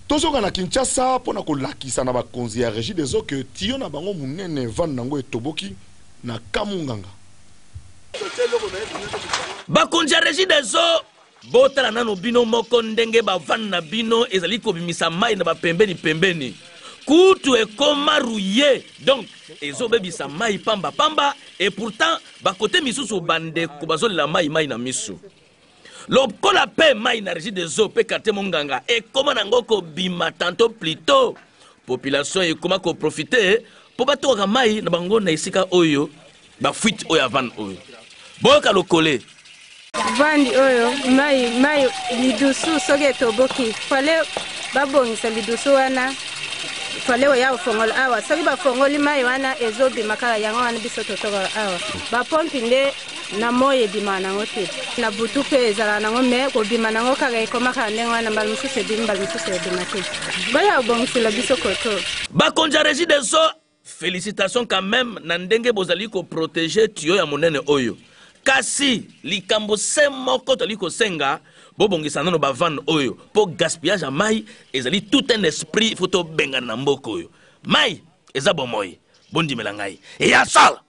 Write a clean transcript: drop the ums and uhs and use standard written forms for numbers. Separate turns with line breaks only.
Tozonga na Kinshasa mpo na kolakisa na bakonzi ya Regideso que tuyau na bango monene vanne na yango etoboki na Kamunganga.
Bakonzi ya Regideso, botala nano bino moko ndenge ba vanne na bino ezali kobimisa mayi na ba pembeni pembeni. Kutu ekoma rouille donc ezobebisa mayi pamba pamba et pourtant ba cote misusu ba ndeko bazolela mayi mayi na misu. Lokola pe mayi na Regie des eaux pe quartier Monganga ekoma nango kobima tantot plutot, population ekoma ko profiter po batokaka mayi na bango na esika oyo ba fuite oyo ya vanne oyo. Boyoka lokole.
Vandi oyo mai mai lidusu soki etoboki fale babongisa lidusu wana fale oya ofongola awa soki bafongoli mai wana ezobima kaka yango wana biso totokaka awa bapompi nde Na moi ebimaka nango te, na butu pe ezalaka nango mais kobima nango kaka ekoma kaka ndenge wana mbala mosusu ebimi mbala mosusu ebima te. Boya kobongisela biso koto.
Bakonzi ya Regideso felicitations quand meme na ndenge bozali ko proteger tuyau ya monene oyo. Kasi likambo se moko tozali kosenga bobongisa nano ba vannes oyo po gaspillage ya mayi ezali tout un esprit il faut tobengana na mboka oyo. Mayi eza bomoi bondimela ngai. Ya solo!